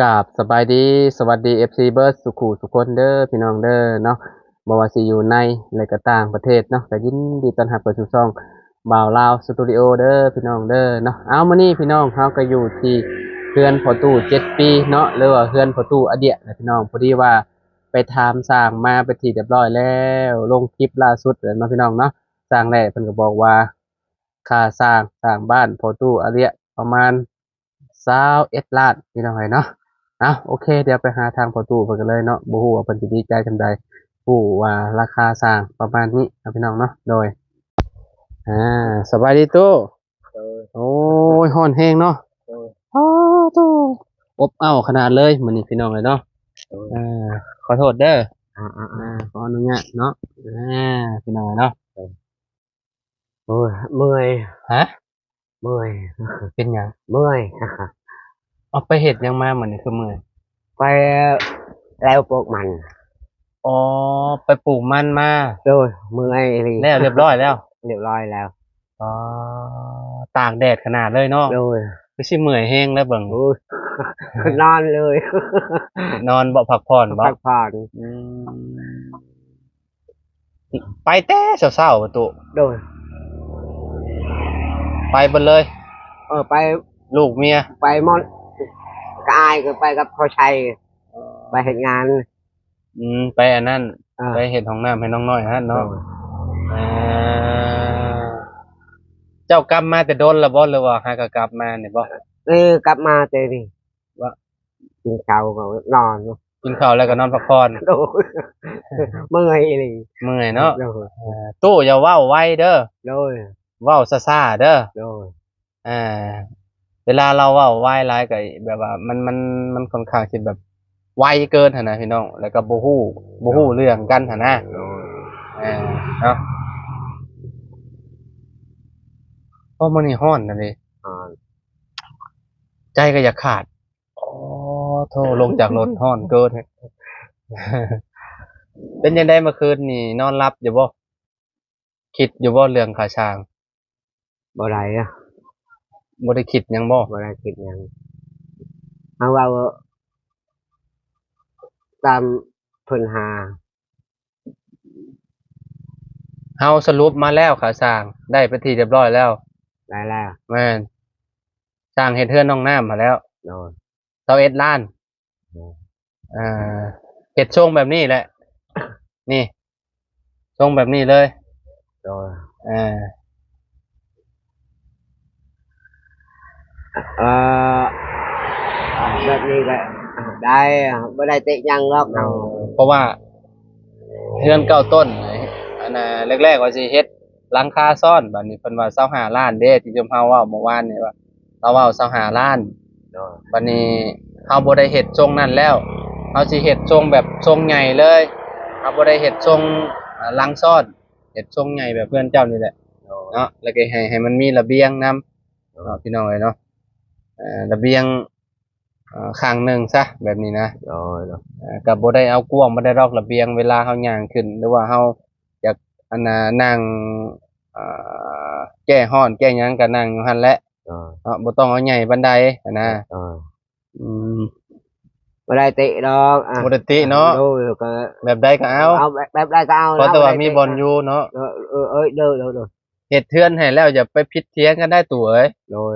ກາບສະບາຍດີ ສະຫວັດດີ ເອັຟຊີ ເບິດສູ່ຄູ່ສູ່ຄົນເດີ ພີ່ນ້ອງເດີເນາະ, ບໍ່ວ່າຊິຢູ່ໃນ ແລະ ກໍຕ່າງປະເທດເນາະ, ກໍຍິນດີຕ້ອນຮັບເຂົ້າສູ່ຊ່ອງບ່າວລາວສະຕູດິໂອເດີ ພີ່ນ້ອງເດີເນາະ. ເອົາ ມື້ນີ້ພີ່ນ້ອງ ເຮົາກໍຢູ່ທີ່ເຮືອນພໍ່ຕູ້ເຈັດປີເນາະ ຫຼືວ່າເຮືອນພໍ່ຕູ້ອາເດຍນະພີ່ນ້ອງ. ພໍດີວ່າໄປຖາມຊ່າງມາເປັນທີ່ຮຽບຮ້ອຍແລ້ວ, ລົງຄລິບລ່າສຸດແລ້ວເນາະ ພີ່ນ້ອງເນາະ. ຊ່າງແລກເພິ່ນກໍບອກວ່າ ຄ່າສ້າງ ສ້າງບ້ານພໍ່ຕູ້ອາເດຍປະມານ ຊາວເອັດລ້ານ ພີ່ນ້ອງເອີຍເນາະ. ເອົາ ໂອເຄ ດຽວໄປຫາທາງພໍ່ຕູ້ເພິ່ນກັນເລີຍເນາະ, ບໍ່ຮູ້ວ່າເພິ່ນຊິດີໃຈສ່ຳໃດ ຮູ້ວ່າລາຄາສ້າງປະມານນີ້ເນາະ ພີ່ນ້ອງເນາະ. ໂດຍ ອ່າ ສະບາຍດີຕູ້. ໂດຍ ໂອ້ຍ ຮ້ອນແຮງເນາະ. ໂດຍ ອ້າ ໂທ້ ອົບເອົ້າຂະໜາດເລີຍມື້ນີ້ ພີ່ນ້ອງເອີຍເນາະ. ໂດຍ ອ່າ ຂໍໂທດເດີ. ອ່າໆໆ ອ່າ ຂໍອະນຸຍາດເນາະ. ອ່າ ພີ່ນ້ອງເອີຍເນາະ. ໂດຍ ໂອ້ຍ ເມື່ອຍ. ຮະ? ເມື່ອຍ. ເປັນຫຍັງ? ເມື່ອຍ. ເອົາ ໄປເຮັດຫຍັງມາມື້ນີ້ຄືເມື່ອຍ? ໄປແລ້ວປູກມັນ. ອໍ ໄປປູກມັນມາ. ໂດຍ ເມື່ອຍອີ່ຫຼີ. ແລ້ວຮຽບຮ້ອຍແລ້ວ? ຮຽບຮ້ອຍແລ້ວ. ອໍ ຕາກແດດຂະໜາດເລີຍເນາະ. ໂດຍ ຄືຊິເມື່ອຍແຮງແລ້ວເບິ່ງ. ໂອ້ຍ ນອນເລີຍ. ນອນບໍ່? ພັກຜ່ອນບໍ່? ພັກຜ່ອນ. ອືມ ໄປແຕ່ເຊົ້າໆ ປະຕູ. ໂດຍ ໄປເບິດເລີຍ. ເອີ ໄປ ລູກເມຍ ໄປໝົດ. ກະອາຍກໍໄປກັບພໍ່ໄຊ ໄປເຮັດງານ. ອືມ ໄປອັນນັ້ນ. ເອີ ໄປເຮັດຫ້ອງນ້ຳໃຫ້ນ້ອງນ້ອຍຫັ້ນເນາະ. ໂດຍ ເອີ ເຈົ້າກັບມາແຕ່ດົນລະບໍ່ ຫຼືວ່າຫາກໍກັບມານີ້ບໍ່? ເອີ ກັບມາແຕ່ນີ້. ວ່າ ກິນເຂົ້າກໍນອນ. ກິນເຂົ້າແລ້ວກໍນອນພັກຜ່ອນ. ໂດຍ ເມື່ອຍອີ່ຫຼີ. ເມື່ອຍເນາະ. ໂດຍ ເອີ ຕູ້ຢ່າເວົ້າໄວເດີ. ໂດຍ ເວົ້າຊ້າໆເດີ. ໂດຍ ອ່າ ເວລາລາວເວົ້າໄວຫຼາຍກໍແບບວ່າມັນ ມັນ ມັນຄ່ອນຂ້າງຊິແບບໄວເກີນຫັ້ນນະ ພີ່ນ້ອງ, ແລ້ວກໍບໍ່ຮູ້ ບໍ່ຮູ້ເລື່ອງກັນຫັ້ນນະ. ໂດຍ ເອີ ເນາະ. ໂອ້ ມື້ນີ້ຮ້ອນນະເດ. ຮ້ອນ ໃຈກໍຢາກຂາດ. ອໍ ໂທ້ ລົງຈາກລົດຮ້ອນເກີນ. ເປັນຈັ່ງໃດເມື່ອຄືນນີ້ ນອນຫຼັບຢູ່ບໍ່? ຄິດຢູ່ບໍ່ເລື່ອງຄ່າສ້າງ? ບໍ່ໄດ້ອະ. ບໍ່ໄດ້ຄິດຫຍັງບໍ່? ບໍ່ໄດ້ຄິດຫຍັງ. ເຮົາເວົ້າຕາມເພິ່ນຫາ. ເຮົາສະຫຼຸບມາແລ້ວ ຄ່າສ້າງໄດ້ເປັນທີ່ຮຽບຮ້ອຍແລ້ວ. ໄດ້ແລ້ວ. ແມ່ນ. ສ້າງເຮັດເຮືອນຫ້ອງນ້ຳຫັ້ນແລ້ວ. ໂດຍ ຊາວເອັດລ້ານ. ໂດຍ ເອີ ເຮັດຊົງແບບນີ້ແຫຼະ ນີ້ ຊົງແບບນີ້ເລີຍ. ໂດຍ ເອີ ເອີ ແບບນີ້ກໍໄດ້ ບໍ່ໄດ້ຕິຫຍັງດອກເຮົາ. ເອີ ເພາະວ່າເຮືອນເກົ້າຕົ້ນ ອັນນ່າ ແລກໆວ່າຊິເຮັດ ຫຼັງຄາຊ້ອນ. ບາດນີ້ເພິ່ນວ່າຊາວຫ້າລ້ານເດ້ ທີ່ຈຸມເຮົາເວົ້າເມື່ອວານນີ້ວ່າ ລາວເວົ້າຊາວຫ້າລ້ານ. ໂດຍ ບາດນີ້ເຮົາບໍ່ໄດ້ເຮັດຊົງນັ້ນແລ້ວ, ເຮົາຊິເຮັດຊົງແບບຊົງໃຫຍ່ເລີຍ. ເຮົາບໍ່ໄດ້ເຮັດຊົງ ອາ ຫຼັງຊ້ອນ, ເຮັດຊົງໃຫຍ່ແບບເຮືອນເຈົ້ານີ້ແຫຼະ. ໂດຍ ເນາະ, ແລ້ວກໍໃຫ້ ໃຫ້ມັນມີລະບຽງນຳ. ໂດຍ ເນາະ ພີ່ນ້ອງເອີຍເນາະ, ອາ ລະບຽງ ເອີ ຂ້າງໜຶ່ງຊະ ແບບນີ້ນະ. ໂດຍ ເນາະ, ເອີ ກໍບໍ່ໄດ້ເອົາກວ້າງປານໃດດອກ ລະບຽງ ເວລາເຮົາຍ່າງຂຶ້ນ ຫຼືວ່າເຮົາຢາກ ອັນນ່າ ນັ່ງ ເອີ ແກ້ຮ້ອນແກ້ຫຍັງກໍນັ່ງຢູ່ຫັ້ນແຫຼະ. ໂດຍ ເນາະ, ບໍ່ຕ້ອງເອົາໃຫຍ່ປານໃດຫັ້ນນະ. ໂດຍ ອືມ ບໍ່ໄດ້ຕິດອກ ອາ ບໍ່ໄດ້ຕິເນາະ. ໂດຍ ກໍແບບໃດກໍເອົາ ເອົາແບບ ແບບໃດກໍເອົາ ຂໍແຕ່ວ່າມີບ່ອນຢູ່ເນາະ. ເອີ ເອີ ເອີ ໂດຍ ໂດຍ ໂດຍ ເຮັດເຮືອນໃຫ້ແລ້ວ ຢ່າໄປຜິດຖຽງກັນໄດ້ ຕູ້ເອີຍ. ໂດຍ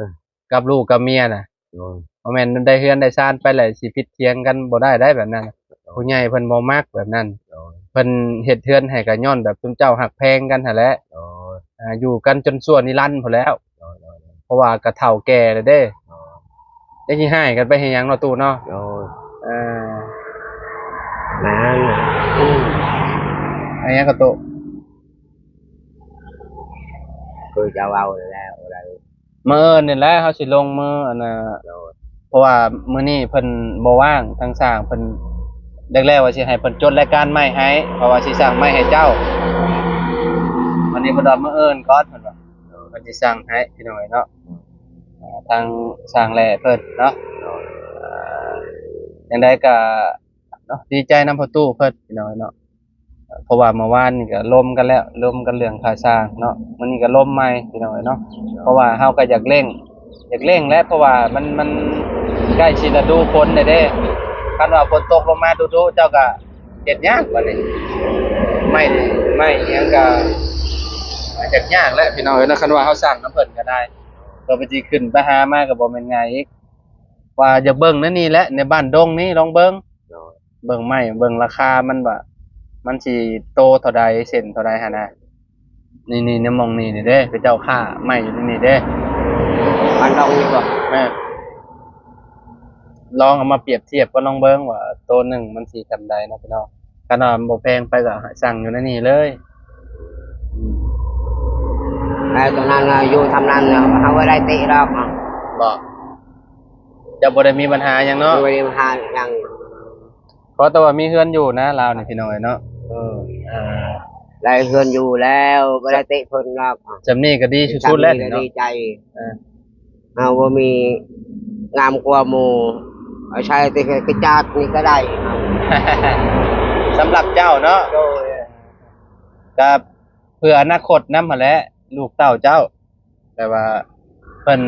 ກັບລູກກັບເມຍນະ. ໂດຍ ບໍ່ແມ່ນໄດ້ເຮືອນໄດ້ຊານໄປແລ້ວຊິຜິດຖຽງກັນບໍ່ໄດ້ໄດ໋ແບບນັ້ນ. ໂດຍ ຜູ້ໃຫຍ່ເພິ່ນບໍ່ມັກແບບນັ້ນ. ໂດຍ ເພິ່ນເຮັດເຮືອນໃຫ້ກໍຍ້ອນແບບຊຸມເຈົ້າຮັກແພງກັນຫັ້ນແຫຼະ. ໂດຍ ອ່າ ຢູ່ກັນຈົນຊົ່ວນິລັນພຸ້ນແລ້ວ. ໂດຍ ໂດຍ ໂດຍ ເພາະວ່າກໍເຖົ້າແກ່ແລ້ວເດ້. ໂດຍ ຈັກຊິຮ້າຍກັນໄປເຮັດຫຍັງເນາະ ຕູ້ເນາະ. ໂດຍ ເອີ ນັ້ນ ອັນຫຍັງກໍຕູ້ ຄືຈະເວົ້າແລ້ວ ມື້ອື່ນນີ້ແຫຼະ ເຮົາຊິລົງມື ອັນນ່າ ໂດຍ ເພາະວ່າມື້ນີ້ເພິ່ນບໍ່ວ່າງ ທາງຊ່າງເພິ່ນ ແລກໆວ່າຊິໃຫ້ເພິ່ນຈົດລາຍການໄມ້ໃຫ້ ເພາະວ່າຊິສ້າງໄມ້ໃຫ້ເຈົ້າ. ອັນນີ້ເພິ່ນວ່າມື້ອື່ນກ່ອນ ເພິ່ນວ່າ ເພິ່ນຊິສ້າງໃຫ້ ພີ່ນ້ອງເອີຍເນາະ. ອ່າ ທາງຊ່າງແຫຼະເພິ່ນເນາະ. ອ່າ ຈັ່ງໃດກໍ ເນາະ ດີໃຈນຳພໍ່ຕູ້ເພິ່ນ ພີ່ນ້ອງເນາະ. ເພາະວ່າເມື່ອວານນີ້ກໍລົມກັນແລ້ວ ລົມກັນເລື່ອງຄ່າສ້າງເນາະ, ມື້ນີ້ກໍລົມໃໝ່ ພີ່ນ້ອງເນາະ. ເພາະວ່າເຮົາກໍຢາກເລັ່ງ ຢາກເລັ່ງແຫຼະ ເພາະວ່າມັນ ມັນ ໃກ້ຊິລະດູຝົນແລ້ວເດ້. ຄັນວ່າຝົນຕົກລົງມາດຸໆ ເຈົ້າກໍເຮັດຍາກບາດນີ້. ໄມ້ ໄມ້ຫຍັງກໍເຮັດຍາກແຫຼະພີ່ນ້ອງເອີຍເນາະ. ຄັນວ່າເຮົາສັ່ງນຳເພິ່ນກໍໄດ້ ເພິ່ນຊິຂຶ້ນໄປຫາມາກໍບໍ່ແມ່ນງ່າຍອີກ. ວ່າຢາກເບິ່ງໃນນີ້ແຫຼະ ໃນບ້ານດົງນີ້ ລອງເບິ່ງ ໂດຍ ເບິ່ງໄມ້ ເບິ່ງລາຄາມັນວ່າ ມັນຊິໂຕເທົ່າໃດ ເຊັນເທົ່າໃດຫັ້ນນະ. ນີ້ໆ ໃນໝ່ອງນີ້ນີ້ເດ້ ເຂົາເຈົ້າຄ້າໄມ້ຢູ່ໃນນີ້ເດ້ ບ້ານດົງນີ້ບໍ່? ແມ່ນ. ລອງເອົາມາປຽບທຽບກັນ ລອງເບິ່ງວ່າໂຕໜຶ່ງມັນຊິສ່ຳໃດເນາະພີ່ນ້ອງ. ຄັນວ່າມັນບໍ່ແພງໄປກໍສັ່ງຢູ່ໃນນີ້ເລີຍ. ແລ້ວຕອນນັ້ນຢູ່ທຳນັ້ນເຮົາບໍ່ໄດ້ຕິດອກ. ບໍ່? ເຈົ້າບໍ່ໄດ້ມີບັນຫາຫຍັງເນາະ? ບໍ່ໄດ້ມີບັນຫາຫຍັງ. ເພາະແຕ່ວ່າມີເຮືອນຢູ່ນະລາວນີ້ພີ່ນ້ອງເອີຍເນາະ. ເອີ ໄດ້ເຮືອນຢູ່ແລ້ວ ບໍ່ໄດ້ຕິເພິ່ນດອກ. ສ່ຳນີ້ກໍດີສຸດໆແລ້ວນີ້ເນາະ. ດີໃຈ. ເອີ ເຮົາບໍ່ມີງາມກວ່າໝູ່ ເອົາໃຊ້ແຕ່ກະຈາດນີ້ກໍໄດ້. ສຳລັບເຈົ້າເນາະ. ໂດຍ. ກໍເພື່ອອະນາຄົດນຳຫັ້ນແຫຼະ ລູກເຕົ້າເຈົ້າ. ແຕ່ວ່າເພິ່ນ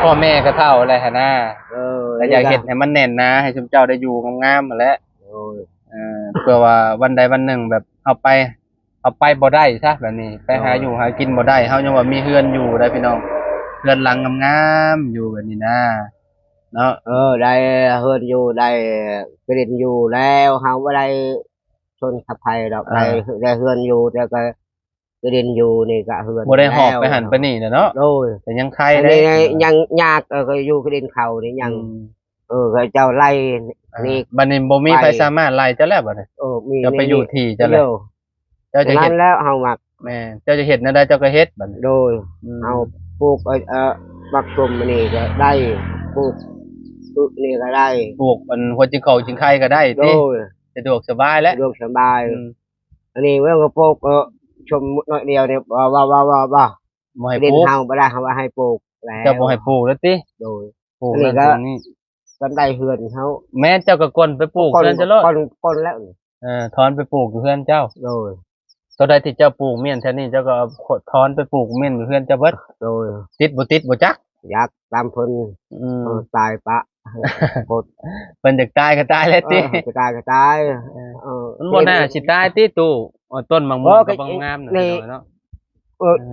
ພໍ່ແມ່ກໍເຖົ້າແລ້ວຫັ້ນນາ. ເອີ ກໍຢາກເຮັດໃຫ້ມັນແໜ້ນໜາ ໃຫ້ຊຸມເຈົ້າໄດ້ຢູ່ງາມໆຫັ້ນແຫຼະ. ໂດຍ. ເອີ ເພື່ອວ່າວັນໃດວັນໜຶ່ງແບບເຮົາໄປ ເຮົາໄປບໍ່ໄດ້ຊະ ແບບນີ້ ໄປຫາ ໂດຍ ຢູ່ຫາກິນບໍ່ໄດ້ ເຮົາຍັງວ່າມີເຮືອນຢູ່ໄດ໋ພີ່ນ້ອງ ເຮືອນຫຼັງງາມໆຢູ່ແບບນີ້ນາເນາະ. ເອີ ໄດ້ເຮືອນຢູ່ ໄດ້ກະດິນຢູ່ແລ້ວ ເຮົາບໍ່ໄດ້ຊົນກັບໃຜດອກ. ອ່າ ໄດ້ ໄດ້ເຮືອນຢູ່ ແຕ່ກໍກະດິນຢູ່ນີ້ ກະເຮືອນ ບໍ່ໄດ້ຫອບໄປຫັ້ນໄປນີ້ນະເນາະ. ໂດຍ. ແຕ່ຍັງໄຄ ອັນນີ້ ໄດ້ ຍັງຍາກ. ເອີ ກໍຢູ່ກະດິນເຂົານີ້ຍັງ ອືມ. ເອີ ເຂົາເຈົ້າໄລ່ ອ່າ ນີ້ ບັດນີ້ບໍ່ມີໃຜສາມາດໄລ່ເຈົ້າແລ້ວບັດນີ້. ເອີ ມີ ເຈົ້າໄປຢູ່ທີ່ເຈົ້າແລ້ວ ເຈົ້າຈະເຮັດນັ້ນແລ້ວເຮົາມັກ. ແມ່ນ. ເຈົ້າຈະເຮັດແນວໃດເຈົ້າກໍເຮັດບັດນີ້. ໂດຍ. ອືມ. ເຮົາປູກ ເອີ ເອີ ໝາກສົ້ມນີ້ກໍໄດ້ ປູກອຶນີ້ກໍໄດ້ ປູກອັນຫົວຈິງເຂົ້າຈິງໄຄກໍໄດ້ຕິ. ໂດຍ. ສະດວກສະບາຍແຫຼະ ສະດວກສະບາຍ. ອືມ. ອັນນີ້ເຮົາກໍປູກ ເອີ ຊົມໜ້ອຍດຽວນີ້ ບໍ່ ບໍ່ ບໍ່ ບໍ່ ບໍ່ໃຫ້ປູກ ເຮົາບໍ່ໄດ້ ເຮົາບໍ່ໃຫ້ປູກແລ້ວ. ເຈົ້າບໍ່ໃຫ້ປູກແລ້ວຕິ? ໂດຍ. ປູກນັ້ນປູກນີ້ ກັນໄດ້ເຮືອນເຮົາ. ແມ່ນ. ເຈົ້າກໍກົ້ນໄປປູກເຮືອນເຈົ້າໂລດ. ກ້ນ ກ້ນແລ້ວ. ເອີ ຖອນໄປປູກຢູ່ເຮືອນເຈົ້າ. ໂດຍ. ໂຕໃດທີ່ເຈົ້າປູກມ້ຽນແຖວນີ້ ເຈົ້າກໍເອົາຖອນໄປປູກມ້ຽນຢູ່ເຮືອນເຈົ້າເບິດ. ໂດຍ. ຕິດບໍ່ຕິດບໍ່ຈັກ ຢາກຕາມເພິ່ນ. ອືມ. ເອີ ຕາຍປະ ໂພດ ເພິ່ນຢາກຕາຍກໍຕາຍແລ້ວຕິ. ເອີ ຢາກຕາຍກໍຕາຍ. ເອີ ເອີ ມັນບໍ່ໜ້າຊິຕາຍຕິຕູ້. ເອີ ຕົ້ນໝາກມ່ວງກໍບໍ່ງາມນະ ເນາະ. ເອີ ເອີ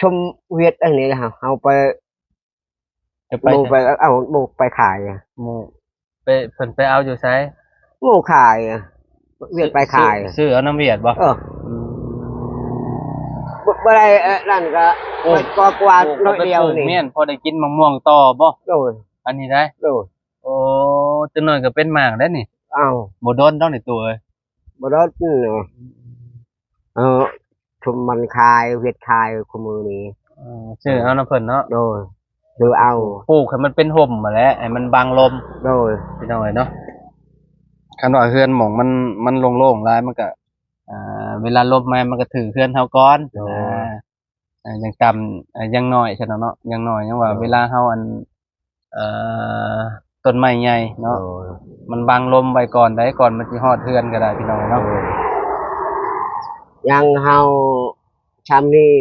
ຊົມຫວຽດອັນນີ້ ເຮົາ ເຮົາໄປ ຈະໄປ ໝູ່ໄປເອົາ ໝູ່ໄປຂາຍ. ໝູ່ໄປ ເພິ່ນໄປເອົາຢູ່ໃສ? ໝູ່ຂາຍ ຫວຽດໄປຂາຍ. ຊື້ ຊື້ເອົານຳຫວຽດບໍ່? ເອີ. ອືມ. ບໍ່ ບໍ່ໄດ້ ເອີ ນັ້ນກໍ ໂອ້ ໄປກວາດໆ ໜ້ອຍດຽວນີ້. ແມ່ນ ພໍໄດ້ກິນໝາກມ່ວງຕໍ່ບໍ່? ໂດຍ. ອັນນີ້ໄດ໋. ໂດຍ. ໂອ້ ຈັກໜ້ອຍກໍເປັນໝາກແລ້ວນີ້. ອ້າວ ບໍ່ດົນດອກນີ້ຕູ້ເອີຍ. ບໍ່ດົນເນາະ. ເອີ ຊຸມມັນຂາຍ ເຮັດຂາຍຄູ່ມື້ນີ້. ເອີ ຊື້ເອົານຳເພິ່ນເນາະ. ໂດຍ. ຊື້ເອົາ ປູກໃຫ້ມັນເປັນຮົ່ມຫັ້ນແຫຼະ ໃຫ້ມັນບັງລົມ. ໂດຍ. ພີ່ນ້ອງເອີຍເນາະ ຄັນວ່າເຮືອນໝ່ອງມັນ ມັນໂລ່ງໆຫຼາຍ ມັນກະ ອ່າ ເວລາລົມມາ ມັນກະຖືກເຮືອນເຮົາກ່ອນ. ໂດຍ. ອ່າ ອ່າ ຢ່າງຕ່ຳ ອ່າ ຢ່າງໜ້ອຍຊັ້ນເນາະ ຢ່າງໜ້ອຍຍັງວ່າ ໂດຍ ເວລາເຮົາອັນ ເອີ ຕົ້ນໄມ້ໃຫຍ່ເນາະ. ໂດຍ. ມັນບັງລົມໄວ້ກ່ອນໄດ໋ ກ່ອນມັນຊິຮອດເຮືອນກໍໄດ້ ພີ່ນ້ອງເນາະ. ໂດຍ. ຢ່າງເຮົາຊ່ຳນີ້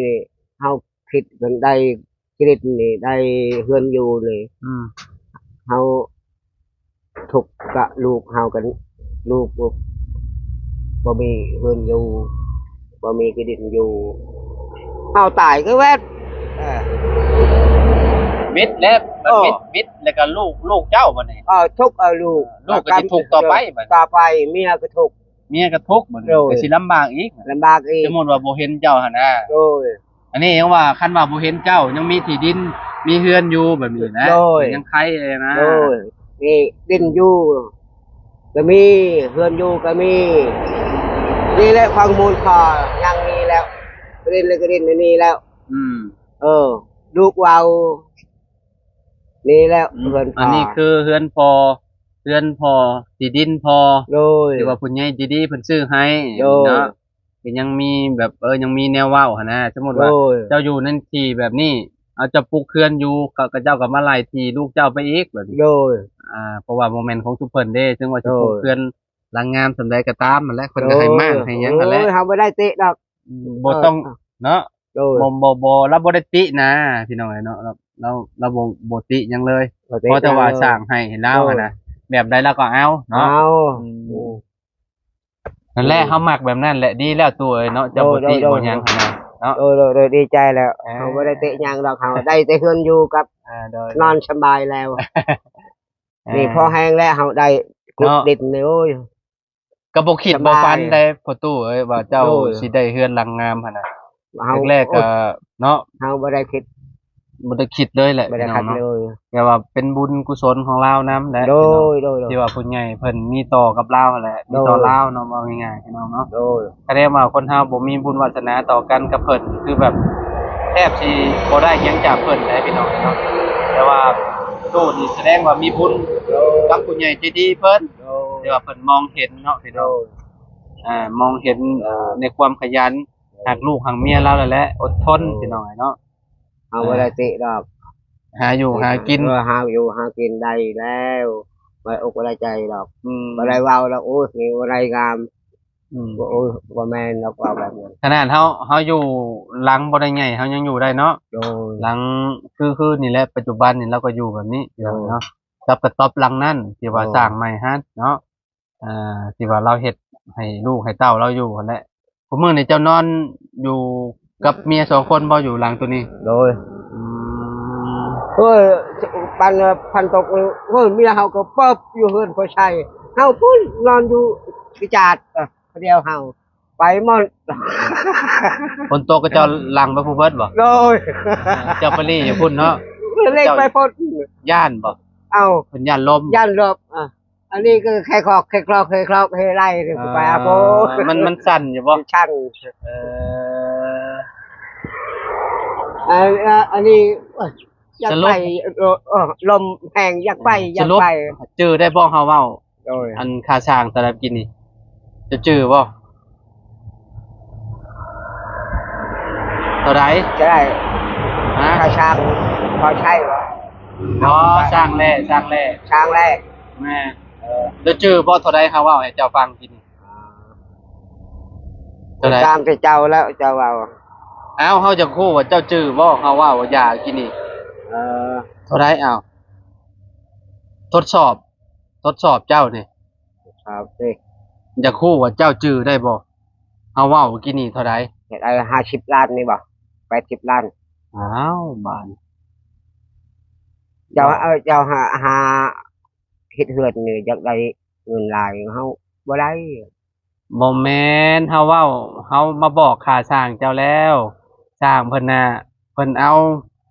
ເຮົາຄິດກັນໄດ້ ຄຣີດນີ້ ໄດ້ເຮືອນຢູ່ນີ້. ອືມ. ເຮົາ ທຸກກະລູກເຮົາກັນ ລູກບໍ່ ບໍ່ມີເຮືອນຢູ່ ບໍ່ມີທີ່ດິນຢູ່ ເຮົາຕາຍຄືແວດ. ເອີ ມິດແລ້ວ ເອີ ມິດ ມິດແລ້ວກໍລູກ ລູກເຈົ້າບັດນີ້. ເອີ ທຸກ ເອີ ລູກ ເອີ ລູກກໍຊິທຸກຕໍ່ໄປບັດນີ້ ຕໍ່ໄປ ເມຍກໍທຸກ ເມຍກໍທຸກບັດນີ້. ໂດຍ. ກໍຊິລຳບາກອີກ ລຳບາກອີກ. ສົມມຸດວ່າບໍ່ເຫັນເຈົ້າຫັ້ນນະ. ໂດຍ. ອັນນີ້ຍັງວ່າ ຄັນວ່າບໍ່ເຫັນເຈົ້າ ຍັງມີທີ່ດິນ ມີເຮືອນຢູ່ແບບນີ້ນະ. ໂດຍ. ຍັງໄຄແດ່ນະ. ໂດຍ. ນີ້ດິນຢູ່ກໍມີ ເຮືອນຢູ່ກໍມີ. ນີ້ແຫຼະຄວາມມູນຄ່າ ຍັງນີ້ແລ້ວ ກະດິນແລ້ວ ກະດິນອັນນີ້ແລ້ວ. ອືມ. ເອີ ລູກເວົ້ານີ້ແຫຼະ. ອືມ. ເຮືອນ ອັນນີ້ຄືເຮືອນພໍ່ ເຮືອນພໍ່ ທີ່ດິນພໍ່. ໂດຍ. ທີ່ວ່າຜູ້ໃຫຍ່ໃຈດີເພິ່ນຊື້ໃຫ້. ໂດຍ. ເນາະ ກໍຍັງມີແບບ ເອີ ຍັງມີແນວເວົ້າຫັ້ນນະ. ສົມມຸດວ່າ ໂດຍ ເຈົ້າຢູ່ໃນທີ່ແບບນີ້ ເອົາ ເຈົ້າປຸກເຮືອນຢູ່ ເຂົາ ເຂົາເຈົ້າກໍມາໄລ່ທີ່ລູກເຈົ້າໄປອີກແບບນີ້. ໂດຍ. ອ່າ ເພາະວ່າບໍ່ແມ່ນຂອງຊຸມເພິ່ນເດ້ ເຖິງວ່າຊິ ໂດຍ ປຸກເຮືອນຫຼັງງາມສ່ຳໃດກໍຕາມຫັ້ນແຫຼະ ເພິ່ນກໍໃຫ້ມ້າງໃຫ້ຫຍັງຫັ້ນແຫຼະ. ໂດຍ. ເຮົາບໍ່ໄດ້ຕິດອກ. ອືມ ບໍ່ຕ້ອງ ເອີ ເນາະ. ໂດຍ. ບໍ່ ບໍ່ ບໍ່ ລາວບໍ່ໄດ້ຕິນະ ພີ່ນ້ອງເອີຍເນາະ. ລາວ ລາວບໍ່ ບໍ່ຕິຫຍັງເລີຍ ບໍ່ຕິ ຂໍແຕ່ວ່າ ຫຍັງເລີຍ ສ້າງໃຫ້ລາວ ໂດຍ ຫັ້ນນະ ແບບໃດລາວກໍເອົາເນາະ ເອົາ ອືມ ອືມ ນັ້ນແຫຼະ ເຮົາມັກແບບນັ້ນແຫຼະ ດີແລ້ວຕູ້ເອີຍເນາະ ເຈົ້າບໍ່ຕິ ໂດຍ ບໍ່ຫຍັງ ໂດຍ ຫັ້ນນະເນາະ ໂດຍ ໂດຍ ໂດຍ ດີໃຈແລ້ວ ເອີ ເຮົາບໍ່ໄດ້ຕິຫຍັງດອກ ເຮົາໄດ້ແຕ່ເຮືອນຢູ່ກັບ ເອີ ໂດຍ ນອນສະບາຍແລ້ວ ເອີ ນີ້ພໍແຮງແລ້ວ ເຮົາໄດ້ຂຸດ ເນາະ ດິນນີ້ ໂອ້ຍ ກໍບໍ່ຄິດ ສະບາຍ ບໍ່ຝັນໄດ້ພໍ່ຕູ້ເອີຍ ວ່າເຈົ້າ ໂດຍ ຊິໄດ້ເຮືອນຫຼັງງາມຫັ້ນນະ ເຮົາ ແລກໆ ໂອ້ຍ ກໍເນາະ ເຮົາບໍ່ໄດ້ຄິດ ບໍ່ໄດ້ຄິດເລີຍແຫຼະ ບໍ່ໄດ້ຄິດເລີຍ ພີ່ນ້ອງເນາະ ແຕ່ວ່າເປັນບຸນກຸສົນຂອງລາວນຳແຫຼະ ໂດຍ ພີ່ນ້ອງ ໂດຍ ໂດຍ ທີ່ວ່າຜູ້ໃຫຍ່ເພິ່ນມີຕໍ່ກັບລາວຫັ້ນແຫຼະ ໂດຍ ມີຕໍ່ລາວເນາະ ເວົ້າງ່າຍໆ ພີ່ນ້ອງເນາະ ໂດຍ ຄະແນນວ່າຄົນເຮົາບໍ່ມີບຸນວາສະໜາຕໍ່ກັນກັບເພິ່ນ ຄືແບບແທບຊິບໍ່ໄດ້ຫຍັງຈາກເພິ່ນເດ້ ພີ່ນ້ອງເນາະ ແຕ່ວ່າຕູ້ນີ້ສະແດງວ່າມີບຸນ ໂດຍ ກັບຜູ້ໃຫຍ່ໃຈດີເພິ່ນ ໂດຍ ທີ່ວ່າເພິ່ນມອງເຫັນເນາະ ພີ່ນ້ອງ ໂດຍ ອ່າ ມອງເຫັນ ເອີ ໃນຄວາມຂະຫຍັນ ໂດຍ ຮັກລູກຮັກເມຍລາວແຫຼະ ອົດທົນ ໂດຍ ພີ່ນ້ອງເອີຍເນາະ ເຮົາບໍ່ໄດ້ຕິດອກ ຫາຢູ່ຫາກິນ ເອີ ຫາຢູ່ຫາກິນໄດ້ແລ້ວ ບໍ່ອົກບໍ່ໄດ້ໃຈດອກ ອືມ ບໍ່ໄດ້ເວົ້າດອກ ໂອ້ຍ ນີ້ບໍ່ໄດ້ງາມ ອືມ ບໍ່ ໂອ້ຍ ບໍ່ແມ່ນດອກ ເວົ້າແບບນັ້ນ ຂະໜາດເຮົາ ເຮົາຢູ່ຫຼັງບໍ່ໄດ້ໃຫຍ່ ເຮົາຍັງຢູ່ໄດ້ເນາະ ໂດຍ ຫຼັງ ຄື ຄືນີ້ແຫຼະ ປັດຈຸບັນນີ້ລາວກໍຢູ່ແບບນີ້ ໂດຍ ເນາະ ກັບກະຕ໊ອບຫຼັງນັ້ນ ທີ່ວ່າ ໂດຍ ສ້າງໃໝ່ຫັ້ນເນາະ ອ່າ ທີ່ວ່າລາວເຮັດໃຫ້ລູກໃຫ້ເຕົ້າລາວຢູ່ຫັ້ນແຫຼະ ຄຸມື້ນີ້ເຈົ້ານອນຢູ່ກັບເມຍສອງຄົນບໍ່ ຢູ່ຫຼັງໂຕນີ້? ໂດຍ ອືມ ເອີຍ ປັນ ພັນຕົກ ເອີຍ ເມຍເຮົາກໍເປີບຢູ່ເຮືອນພໍ່ໄຊ ເຮົາພຸ້ນນອນຢູ່ກະຈາດ ເອີ ຄົນດຽວເຮົາ ໄປໝົດ ຝົນຕົກກໍເຈົ້າຫຼັ່ງໄປພຸ້ນເບິດບໍ່? ໂດຍ ເຈົ້າໄປຫຼີ້ຢູ່ພຸ້ນເນາະ ເລກໄປພຸ້ນ ຢ້ານບໍ່? ເອົ້າ ເພິ່ນຢ້ານລົມ ຢ້ານລົມ ອ່າ ອັນນີ້ກໍແຄ່ຄອກແຄ່ຄອກແຄ່ຄອກເຮໄລ່ ອ່າ ໄປຫາໂພ ມັນ ມັນສັ່ນຢູ່ບໍ່? ມັນສັ່ນ ເອີ ອັນ ອັນນີ້ ໂອ້ຍ ຢາກໄປ ເອີ ລົມແຮງ ຢາກໄປ ຢາກໄປ ສະຫຼຸບຈື່ໄດ້ບໍ່ເຮົາເວົ້າ? ໂດຍ ອັນຄ່າສ້າງຕະລະກິນນີ້ ເຈົ້າຈື່ບໍ່? ເທົ່າໃດ? ເທົ່າໃດ? ຮະ? ຄ່າສ້າງພໍໃຊ້ບໍ່? ອໍ ສ້າງແລ່ ສ້າງແລ່ ສ້າງແລ່ ແມ່ນ ເອີ ແລ້ວຈື່ບໍ່ເທົ່າໃດເຮົາເວົ້າໃຫ້ເຈົ້າຟັງກິນນີ້? ອ່າ ເທົ່າໃດ? ຕາມທີ່ເຈົ້າແລ້ວເຈົ້າເວົ້າ ເອົ້າ ເຮົາຢາກຮູ້ວ່າເຈົ້າຈື່ບໍ່ ເຮົາເວົ້າຢາກິນນີ້ ເອີ ເທົ່າໃດ? ເອົ້າ ທົດສອບ ທົດສອບເຈົ້ານີ້ ທດສອບຕິ ຢາກຮູ້ວ່າເຈົ້າຈື່ໄດ້ບໍ່? ເຮົາເວົ້າກີ້ນີ້ເທົ່າໃດ? ຢາກໄດ້ຫ້າສິບລ້ານນີ້ບໍ່? ແປດສິບລ້ານ ອ້າວ ບາດ ເຈົ້າ ເອີ ເຈົ້າຫາ ຫາເຮັດເຮືອນນີ້ ຢາກໄດ້ເງິນຫຼາຍ ເຮົາບໍ່ໄດ້ ບໍ່ແມ່ນ ເຮົາເວົ້າ ເຮົາມາບອກຄ່າສ້າງເຈົ້າແລ້ວ ຊ່າງເພິ່ນນະ ເພິ່ນເອົາ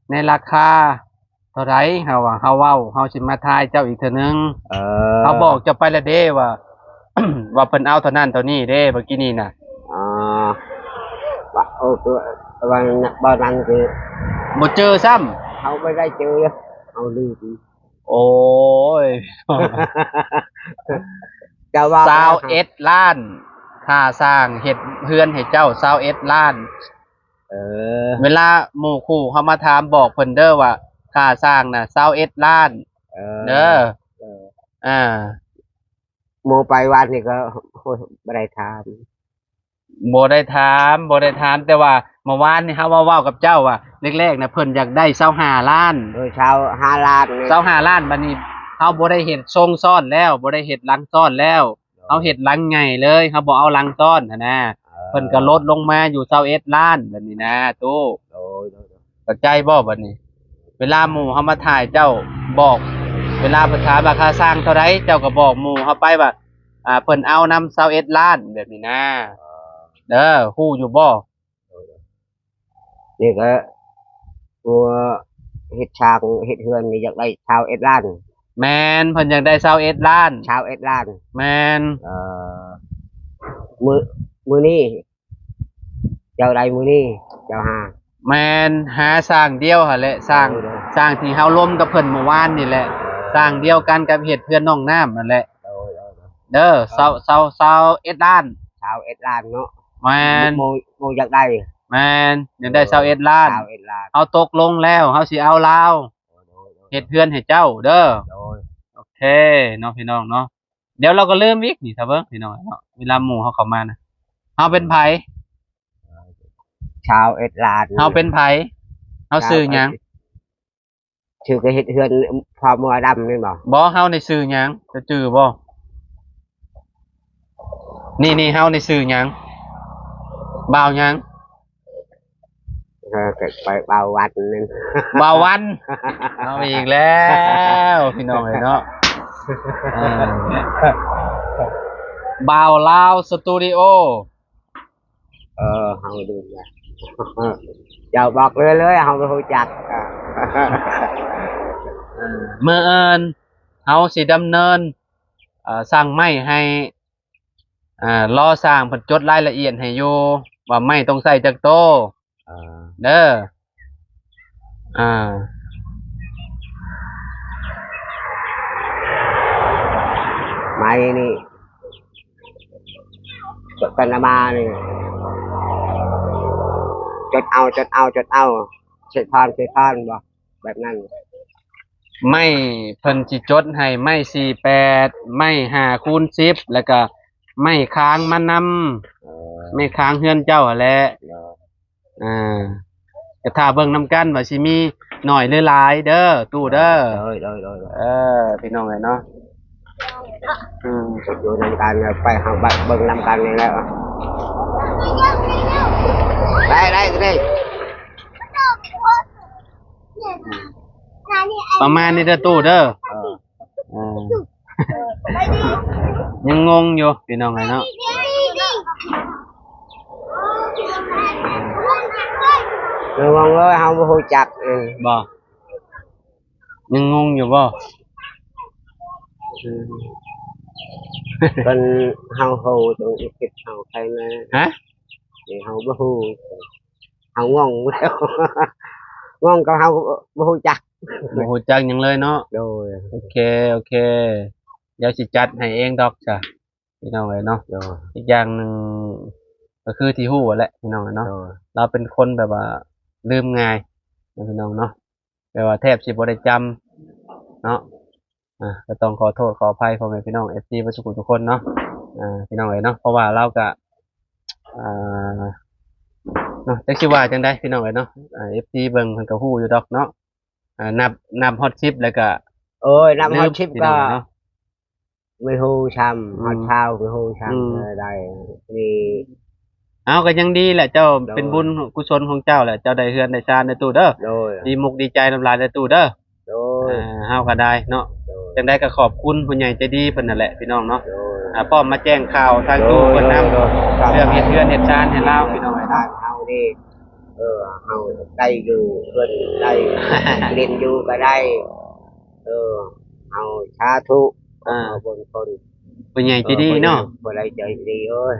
ໃນລາຄາເທົ່າໃດ ເຮົາວ່າ ເຮົາເວົ້າ ເຮົາຊິມາທາຍເຈົ້າອີກເທື່ອໜຶ່ງ ເອີ ເຮົາບອກເຈົ້າໄປແລ້ວເດ້ວ່າ ວ່າເພິ່ນເອົາເທົ່ານັ້ນເທົ່ານີ້ເດ້ ເມື່ອກີ້ນີ້ນະ ອ່າ ວ່າ ໂອ້ ວ່າ ວ່ານັ້ນຄື ບໍ່ເຈີຊ້ຳ ເຮົາບໍ່ໄດ້ເຈີ ເຮົາລືມ ໂອ້ຍ ເຈົ້າວ່າ ຊາວເອັດລ້ານ ຄ່າສ້າງເຮັດເຮືອນໃຫ້ເຈົ້າ ຊາວເອັດລ້ານ ເອີ ເວລາໝູ່ຄູ່ເຮົາມາຖາມ ບອກເພິ່ນເດີວ່າ ຄ່າສ້າງນະ ຊາວເອັດລ້ານ ເອີ ເດີ ເອີ ອ່າ ໝູ່ໄປວັດນີ້ກໍ ໂອ້ຍ ບໍ່ໄດ້ຖາມ ບໍ່ໄດ້ຖາມ ບໍ່ໄດ້ຖາມ ແຕ່ວ່າເມື່ອວານນີ້ເຮົາມາເວົ້າກັບເຈົ້າວ່າ ແລກໆນະເພິ່ນຢາກໄດ້ຊາວຫ້າລ້ານ ເອີ ຊາວຫ້າລ້ານນີ້ ຊາວຫ້າລ້ານ ບັດນີ້ເຮົາບໍ່ໄດ້ເຮັດຊົງຊ້ອນແລ້ວ ບໍ່ໄດ້ເຮັດຫຼັງຊ້ອນແລ້ວ ເຮົາເຮັດຫຼັງໃຫຍ່ເລີຍ ເຮົາບໍ່ເອົາຫຼັງຊ້ອນຫັ້ນນະ ເອີ ເພິ່ນກໍລົດລົງມາຢູ່ຊາວເອັດລ້ານ ແບບນີ້ນະຕູ້ ໂດຍ ໂດຍ ໂດຍ ເຂົ້າໃຈບໍ່ບັດນີ້? ເວລາໝູ່ເຮົາມາຖ່າຍເຈົ້າບອກ ເວລາເພິ່ນຖາມວ່າຄ່າສ້າງເທົ່າໃດ ເຈົ້າກໍບອກໝູ່ເຮົາໄປວ່າ ອ່າ ເພິ່ນເອົານຳຊາວເອັດລ້ານ ແບບນີ້ນາ ເອີ ເດີ ຮູ້ຢູ່ບໍ່? ນີ້ກໍ ຕົວເຮັດຊ່າງເຮັດເຮືອນນີ້ຢາກໄດ້ຊາວເອັດລ້ານ ແມ່ນ ເພິ່ນຢາກໄດ້ຊາວເອັດລ້ານ ຊາວເອັດລ້ານ ແມ່ນ ເອີ ມື້ ມື້ນີ້ ເຈົ້າໄດ້ມື້ນີ້ ເຈົ້າຫາ ແມ່ນ ຫາຊ່າງດຽວຫັ້ນແຫຼະ ຊ່າງ ໂດຍ ໂດຍ ຊ່າງທີ່ເຮົາລົມກັບເພິ່ນມື້ວານນີ້ແຫຼະ ເອີ ຊ່າງດຽວກັນກັບເຮັດເຮືອນໜອງນ້ຳຫັ້ນແຫຼະ ໂດຍ ໂດຍ ໂດຍ ເດີ ຊາວ ຊາວ ຊາວເອັດລ້ານ ຊາວເອັດລ້ານເນາະ ແມ່ນ ໝູ່ ໝູ່ຢາກໄດ້ ແມ່ນ ຢາກໄດ້ຊາວເອັດລ້ານ ຊາວເອັດລ້ານ ເຮົາຕົກລົງແລ້ວ ເຮົາຊິເອົາລາວ ໂດຍ ໂດຍ ໂດຍ ເຮັດເຮືອນໃຫ້ເຈົ້າເດີ ໂດຍ ໂອເຄເນາະ ພີ່ນ້ອງເນາະ ດຽວລາວກໍລືມອີກນີ້ ຖ້າເບິ່ງພີ່ນ້ອງເນາະ ເວລາໝູ່ເຮົາເຂົ້າມານະ ເຮົາເປັນໃຜ? ຊາວເອັດລ້ານ ເຮົາເປັນໃຜ? ເຮົາຊື່ຫຍັງ? ຊື່ກໍເຮັດເຮືອນພໍ່ເມືອດຳແມ່ນບໍ່? ບໍ່ ເຮົານີ້ຊື່ຫຍັງ ເຈົ້າຈື່ບໍ່? ນີ້ ນີ້ ເຮົານີ້ຊື່ຫຍັງ? ບ່າວຫຍັງ? ເອີ ກໍໄປບ່າວວັນນັ້ນ ບ່າວວັນ ເອົາອີກແລ້ວ ພີ່ນ້ອງເອີຍເນາະ ເອີ ບ່າວລາວສະຕູດິໂອ ເອີ ເຮົາດູນະ ເຈົ້າບອກເລີຍໆ ເຮົາບໍ່ຮູ້ຈັກ ເອີ ມື້ອື່ນເຮົາຊິດຳເນີນ ເອີ ສັ່ງໄມ້ໃຫ້ ອ່າ ລໍຊ່າງເພິ່ນຈົດລາຍລະອຽດໃຫ້ຢູ່ ວ່າໄມ້ຕ້ອງໃຊ້ຈັກໂຕ ເອີ ເດີ ອ່າ ໄມ້ນີ້ ເພິ່ນນຳມານີ້ ຈົດເອົາ ຈົດເອົາ ຈົດເອົາ ເສດພານ ເສດພານ ບໍ່ ແບບນັ້ນ ໄມ້ເພິ່ນຊິຈົດໃຫ້ໄມ້ສີ່ແປດ ໄມ້ຫ້າຄູນສິບ ແລ້ວກະໄມ້ຄ້າງມານຳ ເອີ ໄມ້ຄ້າງເຮືອນເຈົ້າຫັ້ນແຫຼະ ເອີ ອ່າ ກະຖ້າເບິ່ງນຳກັນວ່າຊິມີໜ້ອຍຫຼືຫຼາຍເດີ ຕູ້ເດີ ໂດຍ ໂດຍ ໂດຍ ເອີ ພີ່ນ້ອງເອີຍເນາະ ອືມ ຢູ່ນຳກັນ ໄປເຮົາເບິ່ງນຳກັນນີ້ແຫຼະ ໄດ້ ໄດ້ ໄດ້. ປະມານນີ້ເດີຕູ້ເດີ ເອີ ເອີ ຍັງງົງຢູ່ພີ່ນ້ອງເອີຍເນາະ ລະວັງເອີຍ ເຮົາບໍ່ຮູ້ຈັກ ເອີ ບໍ່ ຍັງງົງຢູ່ບໍ່? ອືມ ເພິ່ນ ເຮົາຮູ້ຕົງເຮັດເຮົາໃຄແນ່ ຮະ? ເຮົາບໍ່ຮູ້ ເຮົາງົງແລ້ວ ງົງກັບເຮົາບໍ່ຮູ້ຈັກ ບໍ່ຮູ້ຈັກຫຍັງເລີຍເນາະ ໂດຍ ໂອເຄ ໂອເຄ ດຽວຊິຈັດໃຫ້ເອງດອກຊະ ພີ່ນ້ອງເອີຍເນາະ ໂດຍ ອີກຢ່າງໜຶ່ງກໍຄືທີ່ຮູ້ແຫຼະ ພີ່ນ້ອງເນາະ ໂດຍ ລາວເປັນຄົນແບບວ່າລືມງ່າຍເນາະ ພີ່ນ້ອງເນາະ ແບບວ່າແທບຊິບໍ່ໄດ້ຈຳເນາະ ອ່າ ກໍຕ້ອງຂໍໂທດຂໍອະໄພພໍ່ແມ່ພີ່ນ້ອງ ເອັຟຊີ ເບິດສູ່ຜູ້ທຸກຄົນເນາະ ອ່າ ພີ່ນ້ອງເອີຍເນາະ ເພາະວ່າລາວກະ ອ່າ ເນາະ ຈັກຊິວ່າຈັ່ງໃດພີ່ນ້ອງເອີຍເນາະ ອ່າ ເອັຟຊີ ເບິ່ງເພິ່ນກໍຮູ້ຢູ່ດອກເນາະ ອ່າ ນັບ ນັບຮອດສິບແລ້ວກະ ໂອ້ຍ ນັບຮອດສິບກໍ ພີ່ນ້ອງເນາະ ບໍ່ຮູ້ຊ້ຳ ອືມ ຮອດຊາວບໍ່ຮູ້ຊ້ຳ ອືມ ເອີ ໄດ້ ນີ້ ເອົາ ກໍຍັງດີແຫຼະ ເຈົ້າ ໂດຍ ເປັນບຸນກຸສົນຂອງເຈົ້າແຫຼະ ເຈົ້າໄດ້ເຮືອນໄດ້ຊານເດີຕູ້ເດີ ໂດຍ ດີມຸກດີໃຈນຳຫຼານເດີຕູ້ເດີ ໂດຍ ເອີ ເຮົາກໍໄດ້ເນາະ ໂດຍ ຈັ່ງໃດກໍຂອບຄຸນຜູ້ໃຫຍ່ໃຈດີເພິ່ນນັ້ນແຫຼະ ພີ່ນ້ອງເນາະ ໂດຍ ອ່າ ພ້ອມມາແຈ້ງຂ່າວທາງຕູ້ເພິ່ນນຳ ໂດຍ ໂດຍ ເລື່ອງເຮັດເຮືອນເຮັດຊານໃຫ້ລາວ ພີ່ນ້ອງເອີຍເນາະ ເຮົານີ້ ເອີ ເຮົາໄດ້ຢູ່ເຮືອນໄດ້ ຫຼິ້ນຢູ່ກໍໄດ້ ເອີ ເຮົາສາທຸ ອ່າ ເຮົາບຸນຄົນ ຜູ້ໃຫຍ່ໃຈດີເນາະ ເອີ ຜູ້ໃຫຍ່ໃຈດີເອີຍ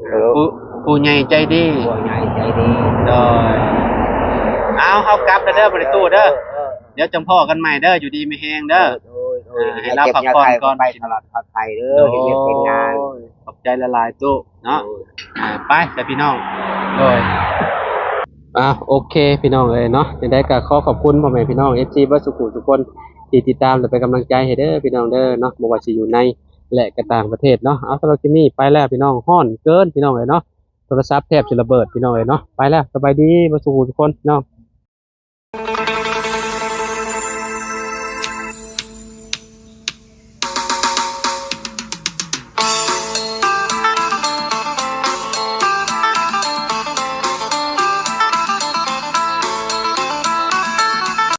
ເອີ ຜູ້ ຜູ້ໃຫຍ່ໃຈດີ ຜູ້ໃຫຍ່ໃຈດີ ໂດຍ ເອົາ ເຮົາກັບແລ້ວເດີ ບໍ່ໄດ້ຕູ້ເດີ ເອີ ເອີ ດຽວຈັ່ງພໍ້ກັນໃໝ່ເດີ ຢູ່ດີມີແຮງເດີ ໂດຍ ໂດຍ ອ່າ ໃຫ້ລາວພັກຜ່ອນກ່ອນ ໄປຕະຫຼອດປອດໄພເດີ ໂດຍ ເຮັດວຽກເຮັດງານ ຂອບໃຈຫຼາຍໆຕູ້ເນາະ ໂດຍ ອ່າ ໄປຊະພີ່ນ້ອງ ໂດຍ ອ່າ ໂອເຄ ພີ່ນ້ອງເອີຍເນາະ ຈັ່ງໃດກໍຂໍຂອບຄຸນພໍ່ແມ່ພີ່ນ້ອງ ເອັຟຊີ ເບິດສູ່ຜູ້ທຸກຄົນ ທີ່ຕິດຕາມ ແລະ ເປັນກຳລັງໃຈໃຫ້ເດີ ພີ່ນ້ອງເດີເນາະ ບໍ່ວ່າຊິຢູ່ໃນ ແລະ ກໍຕ່າງປະເທດເນາະ ເອົາ ສຳລັບຄລິບນີ້ໄປແລ້ວ ພີ່ນ້ອງ ຮ້ອນເກີນ ພີ່ນ້ອງເອີຍເນາະ ໂທລະສັບແທບຊິລະເບີດ ພີ່ນ້ອງເອີຍເນາະ ໄປແລ້ວ ສະບາຍດີ ເບິດສູ່ຜູ້ທຸກຄົນ ພີ່ນ້ອງ.